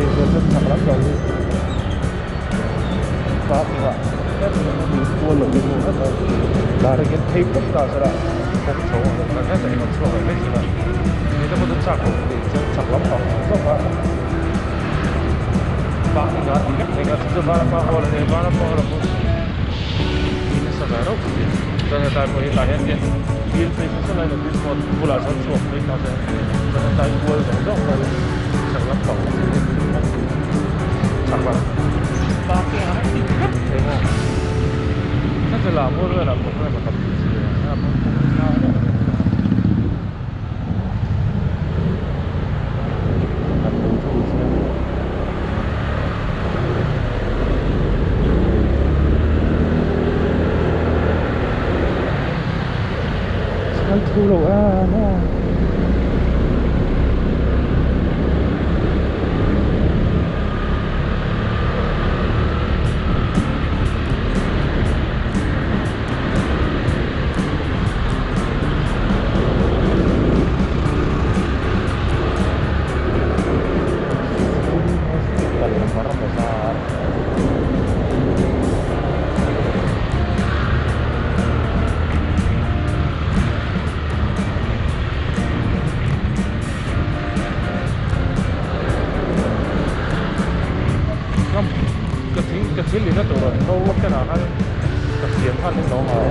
Phei chuan chuan chhak lam deuh hi parking ah kual loh hi hmuh vek a direct in phei phawt ta sela kawng chho ang deuh khan hetah hian a chhuak leh mai thin a mite pawh chu chak loh theih chuan chhak lam pang ang zawk a parking ah tih vek thei kha chu chu vanapa hall a ni vanapa hall ah pawh mi nasa ve reuh thin chuan hetlai pawh hi tah hian field phei saw saw lai notice board bulah sawn chhuak phei ta se chuan hetlai kual zawng zawng pawh hi chhak lam pang chhak lam parking ah tih vek thei maw heti lah mual velah pawh khan a tam thei si a hetah pawh kawng zau deuh a ni thei a kan lo thu chiang. Kal thu lo a maw. Civil Hospital Bazar. Kam ka thing ka thil ina tur an no a kenah khan ka fian khan in lo hau.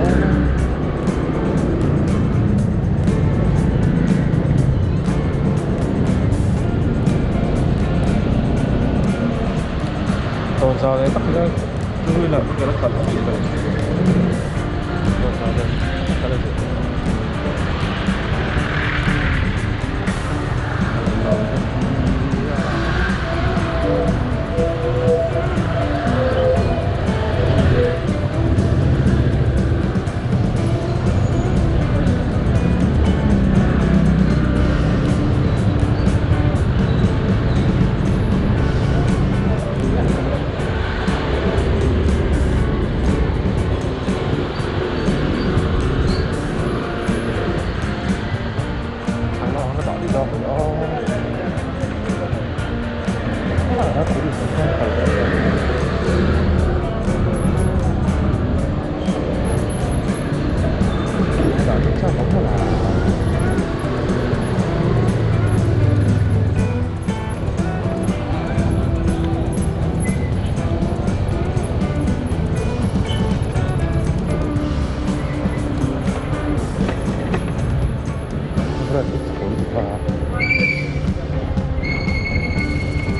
Tawnzau leh tak hian two wheeler ka la khalh a ni lo. Tawnzau leh tak ka la zir.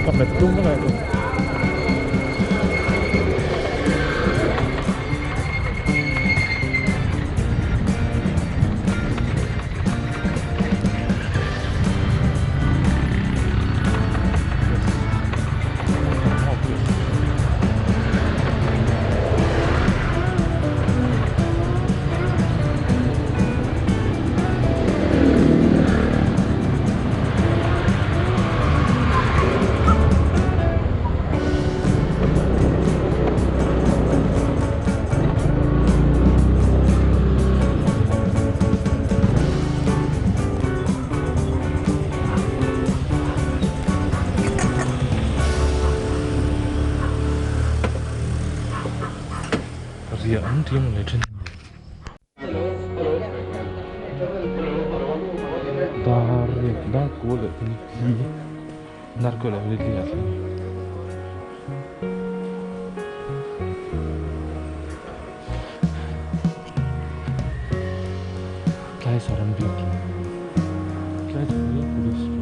Ka hmet tum vek a ni. Riah an ti maw le thin. Dar riak dar kual leh hi dar kual leh hi a thleng a. Tlai saram biakin tlai saram police chu.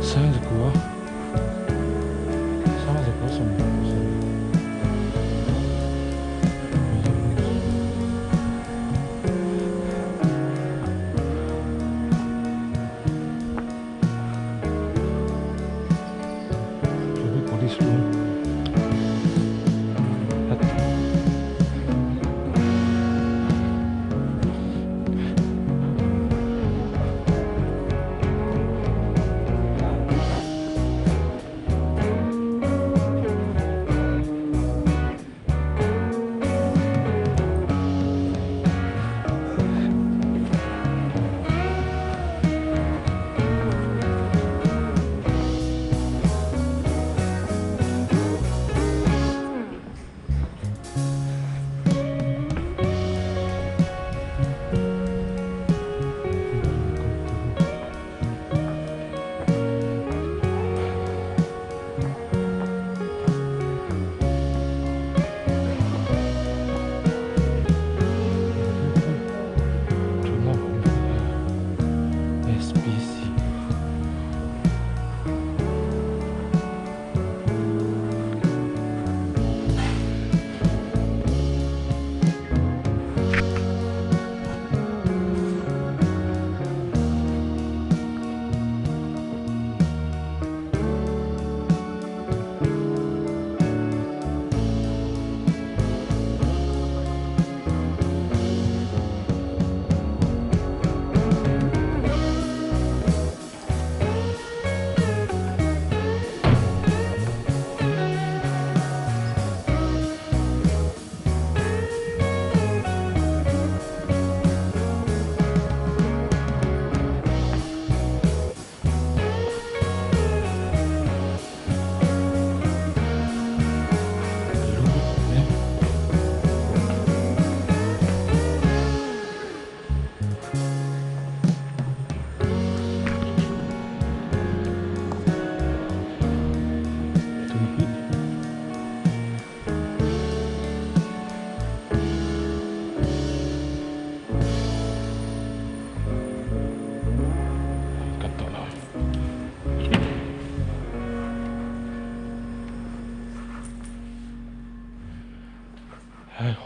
Sangzakua Sangzakua 30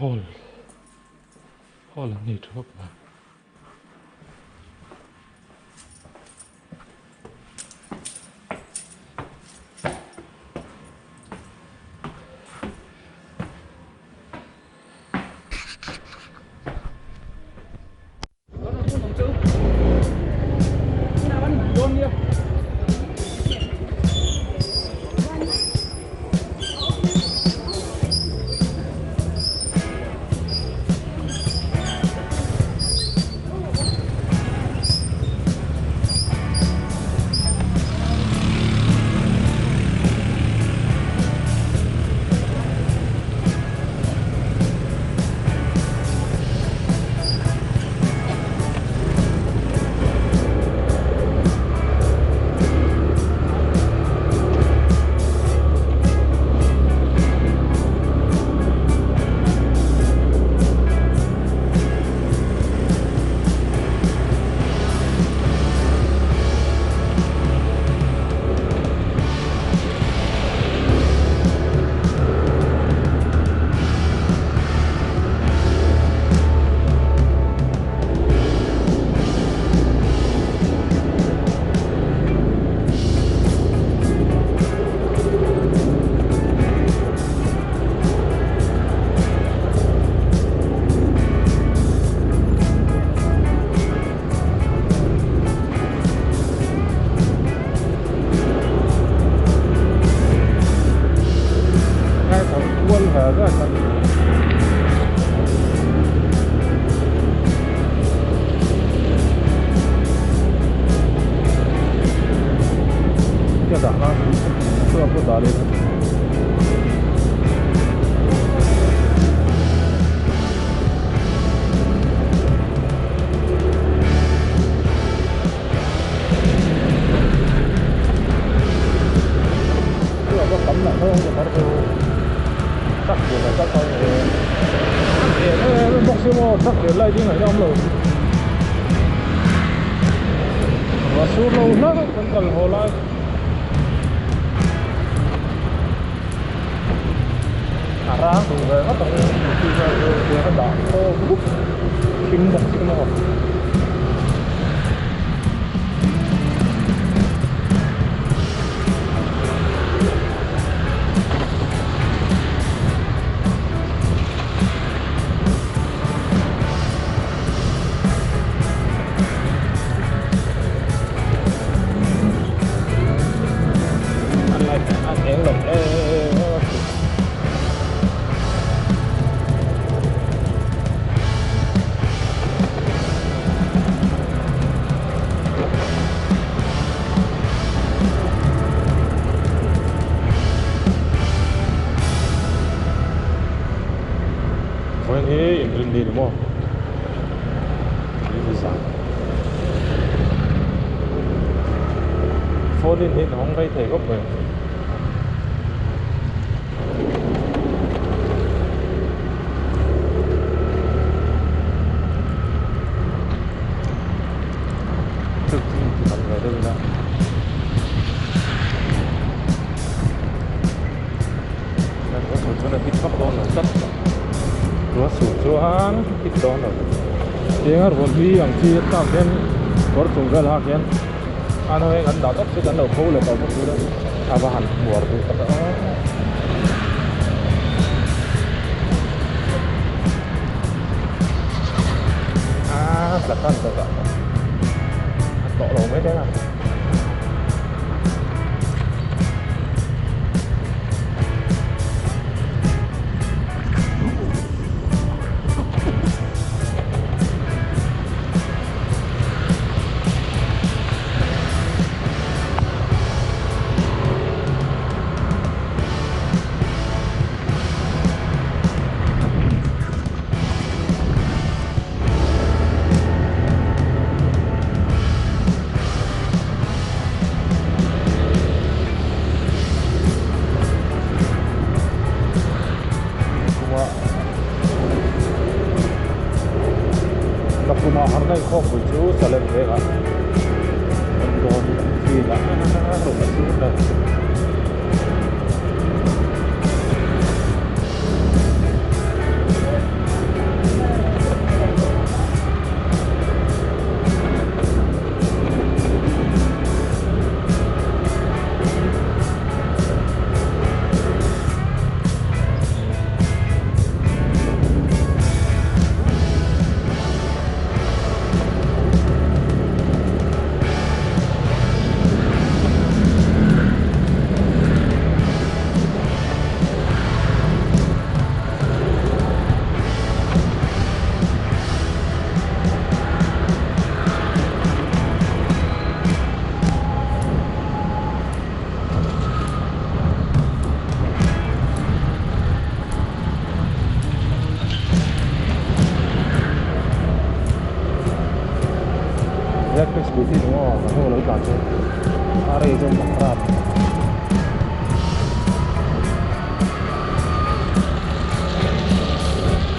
Hall hall an nei tha khawp mai. ho lo tlan chu a rei chu mak rap.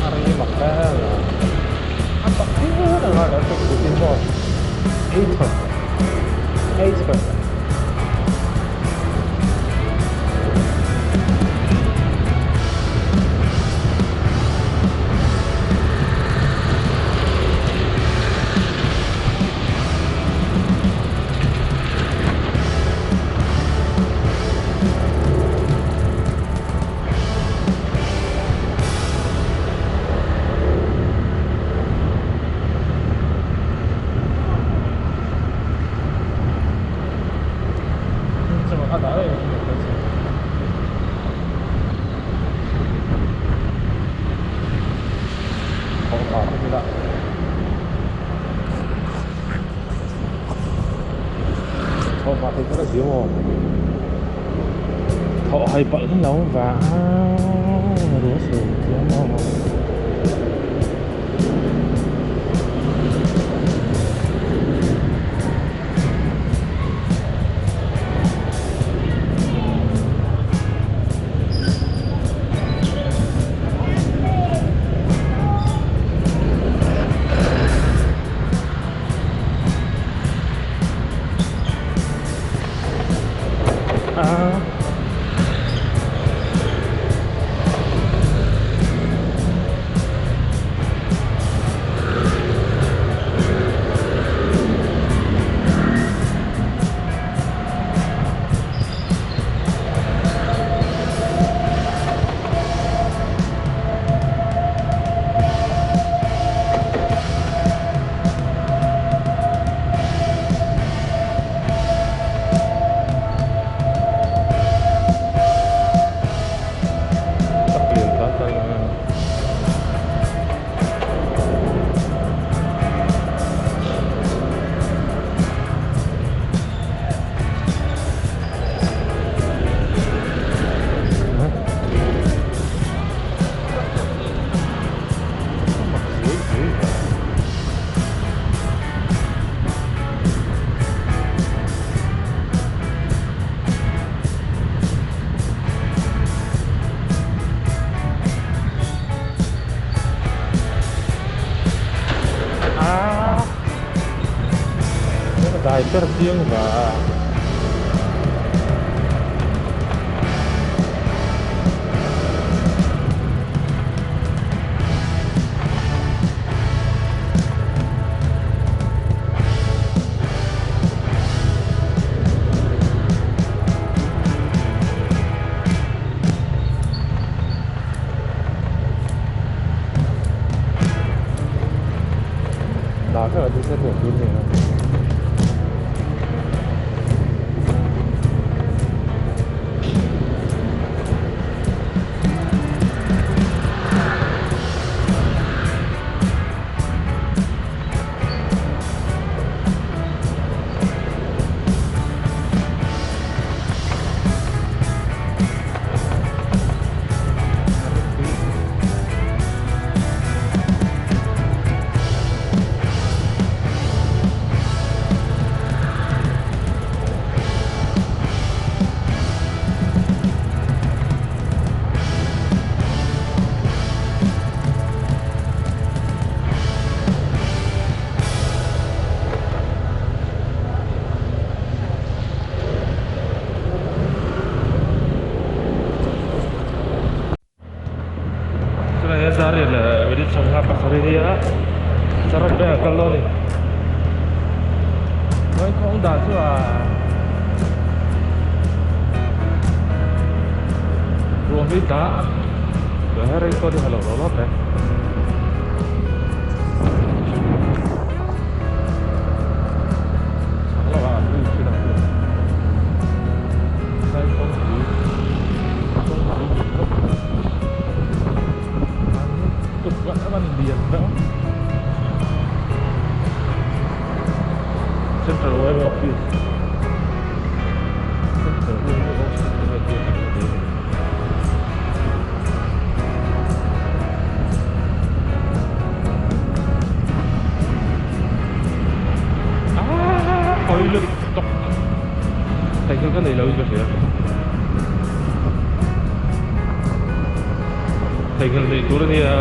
A rei mak vel a a tak hian a ngai lo chu kut in maw ei chhan ei chhan. 这么看哪里有关系？头发不知道。头发thì có là thiếu rồi. Thọ hay bận lắm và đứa sửa thiếu mò. Dai per tiếng và đó các bạn đi xe thuyền luôn này. Central Web Office. Central Web Office. Ah, ôi lutuk theihnghilh ka neilo in ka hria theihnghilh neih tur ania.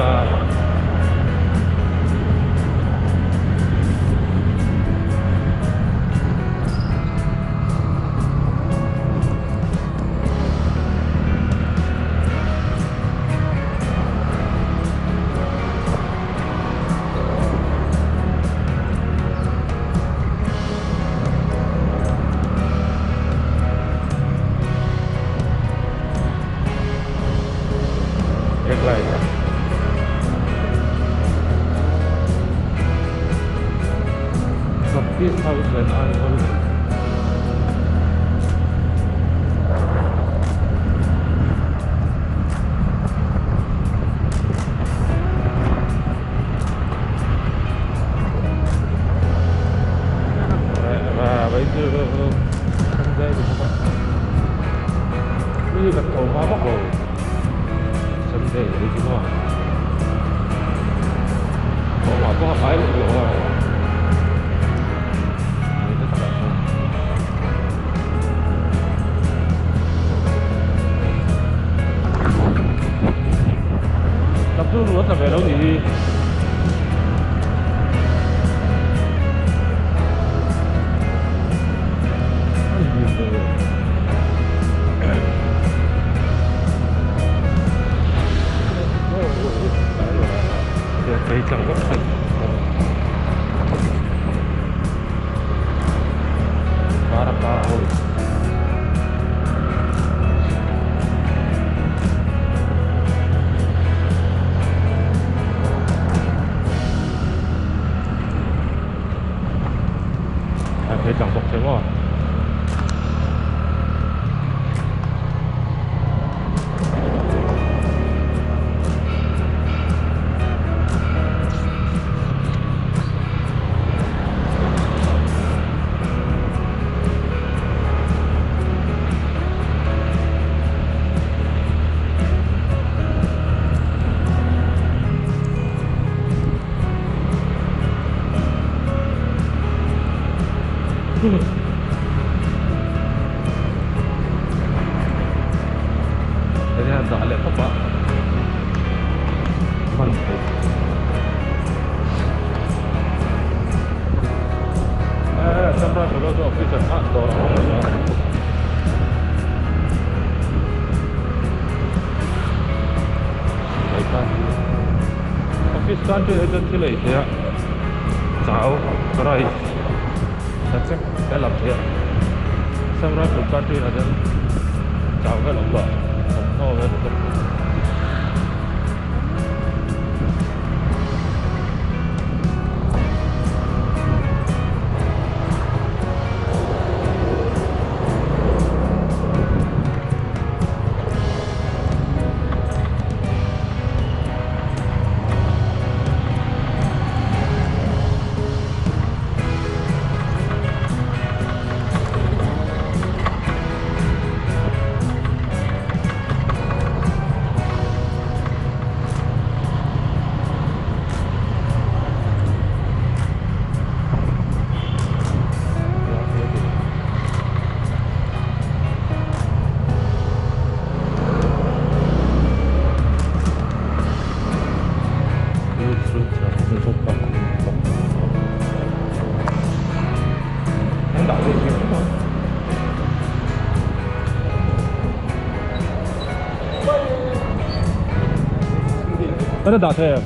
在打车。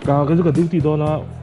刚刚这个丢地多了。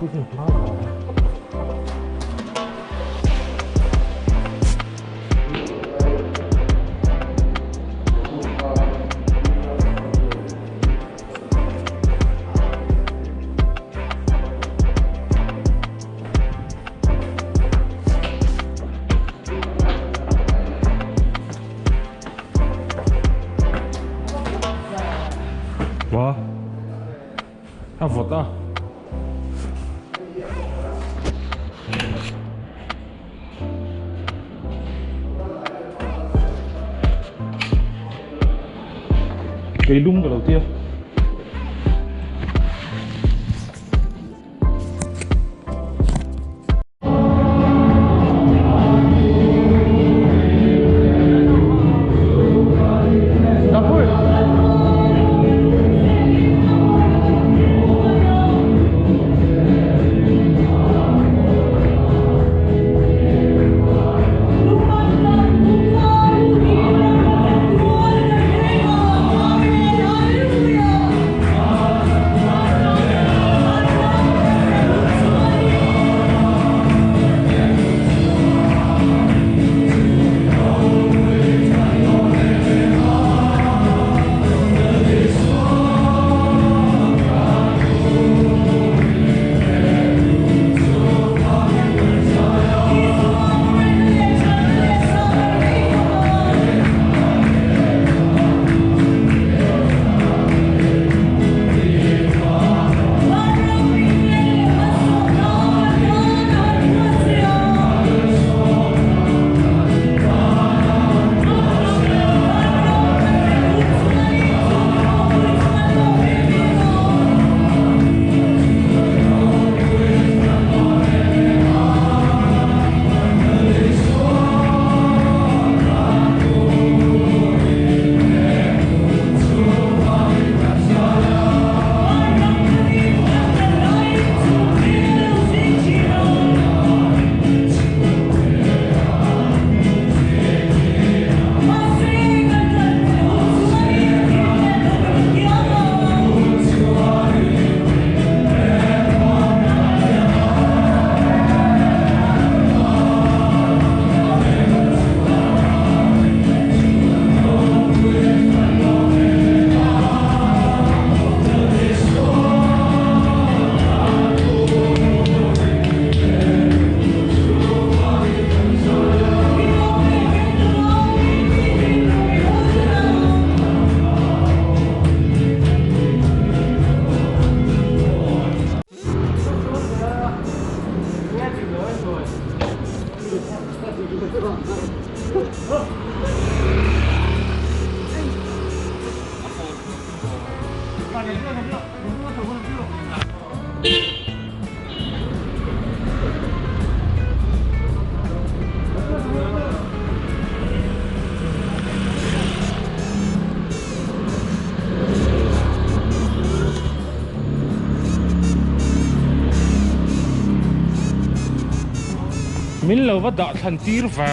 Wa a vawt a. Kei lum ka lo tia. Min lo va dah thlan tir ve.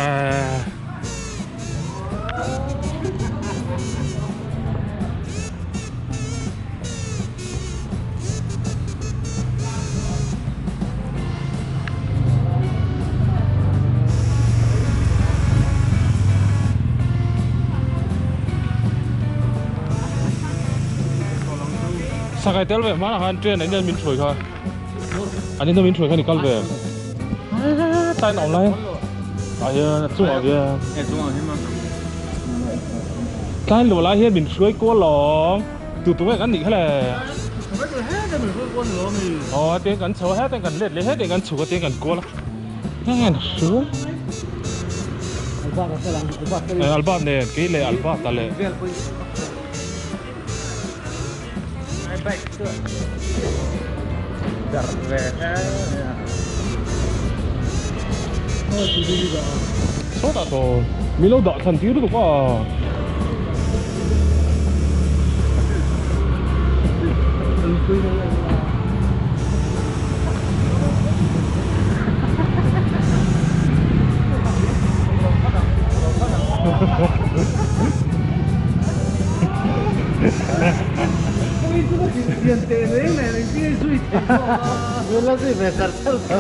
Sakai tel ve hmanah khan train ah hian min hruai kha an in min hruai kha ni kal ve tlai in a awm lai tah hian a chungah hian tlai luah lai hian min hruai kual lawng tu tu nge kan nih kha le aw hetiang kan chho a hetiang kan let leh hetiang kan chhuk a tiang kan kual a heng hruai Albert nen kei leh Albert a leh. Sawtah sawn min lo dah chhan tir lutuk a. La zui ve char char tho.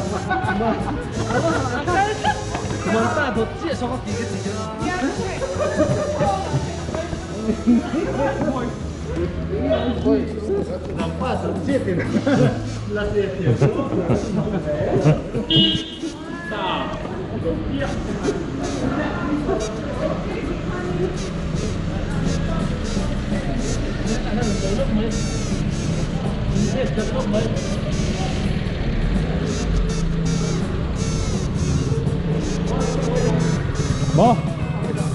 Maw?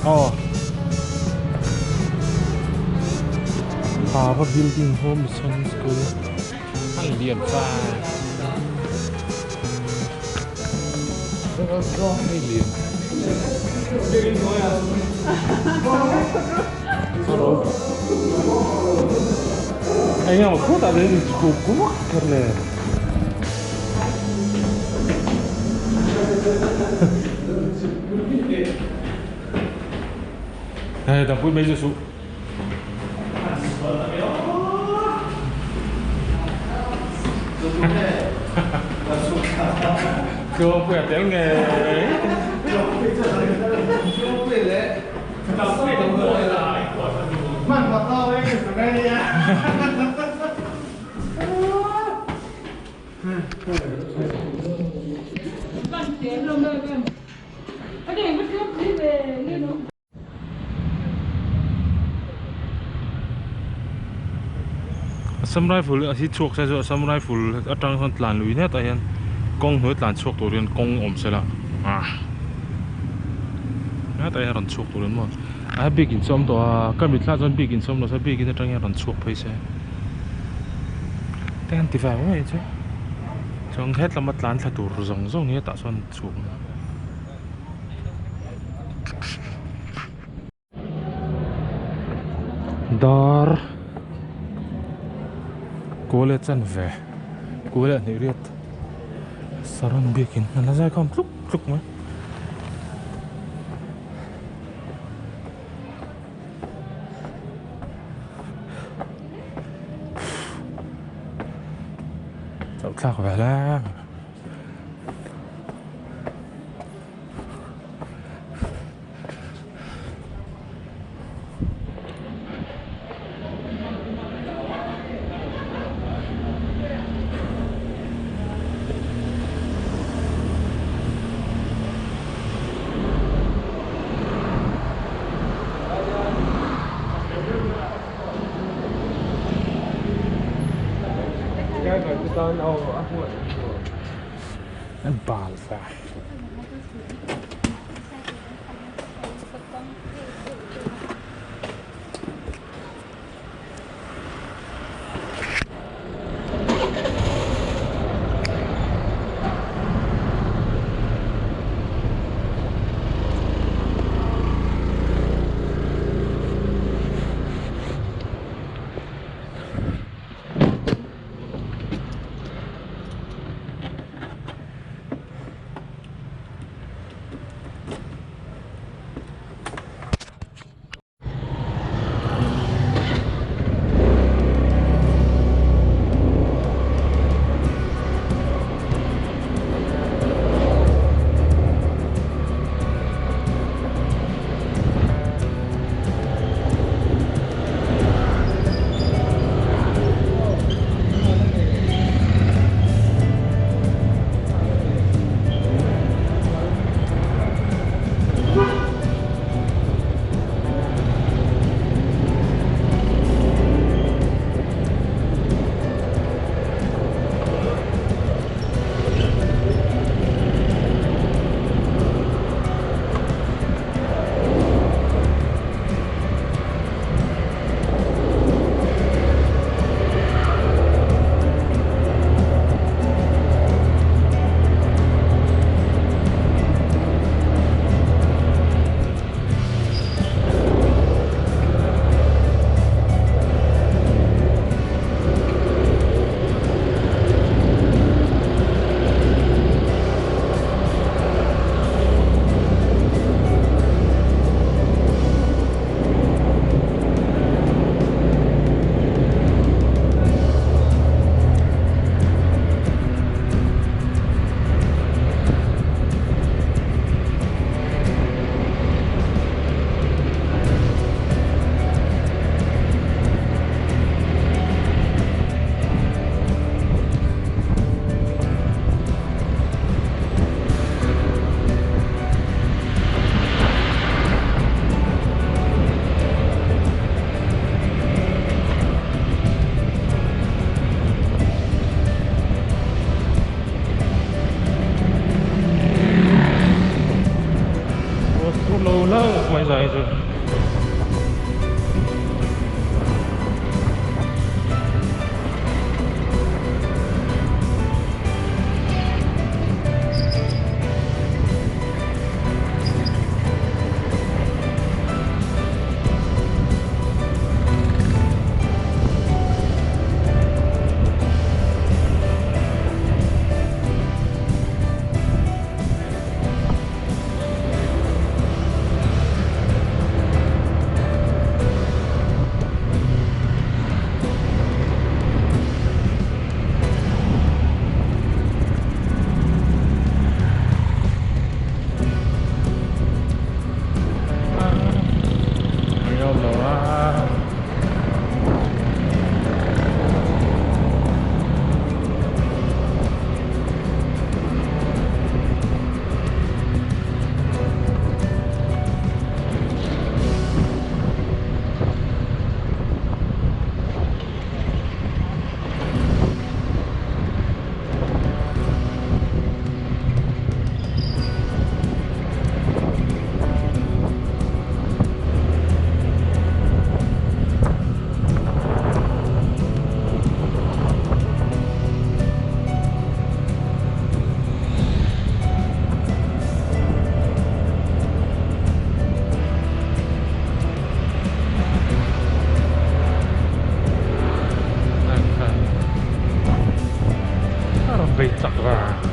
Aw. Hava building home mission school a lian fa. Hei lian. Eng emaw khutah te in chhuk vak kher le. Hei dangpui mai chu suh. Tluangpuia tel ngei. Assam Rifle a hi chhuak se chu Assam Rifle atang sawn tlan lui hnetah hian kawng hnuai tlan chhuak tur hian kawng awm se la ah hetah hian rawn chhuak tur in maw a bike in chu a awm tawh a ka mitthla chuan bike in chu awm lo se bike in atang hian rawn chhuak phei se te an ti ve mai chu chuan hetlama tlan thla tur zawng zawng hi hetah sawn chhuak. Dar kuala chanve kuala hnih riat saron biakin a la zai khawm tluk tluk mai. Chauh thlak ve hle. Bal fa. chak va.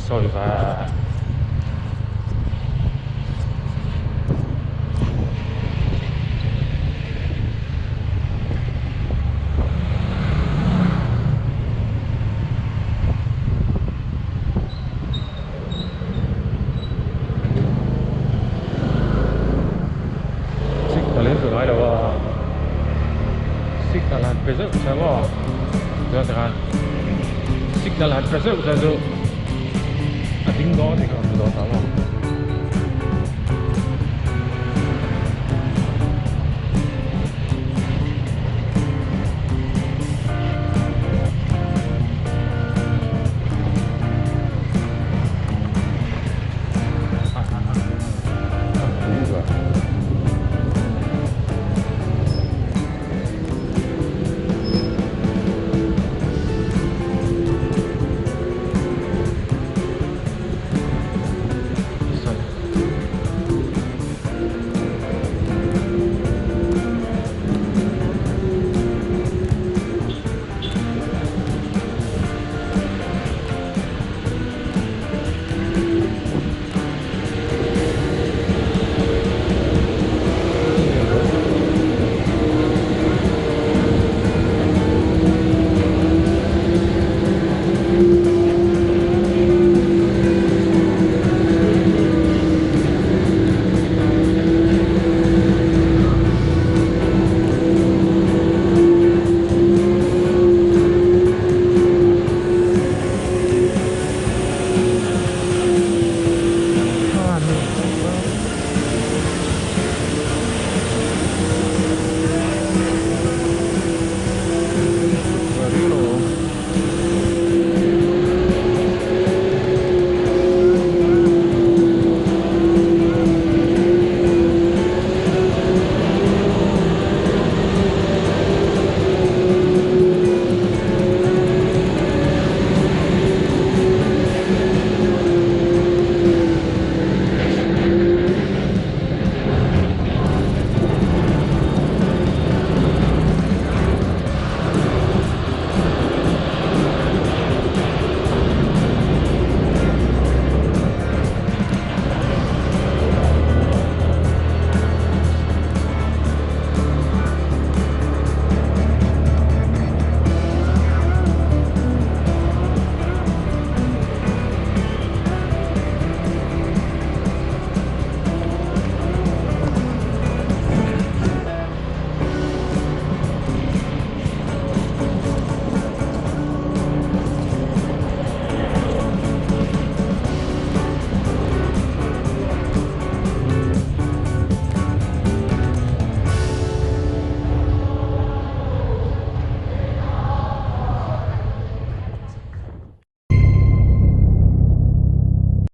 水吧。Signal han preseu sa zo a ding do ni ka do ta lo.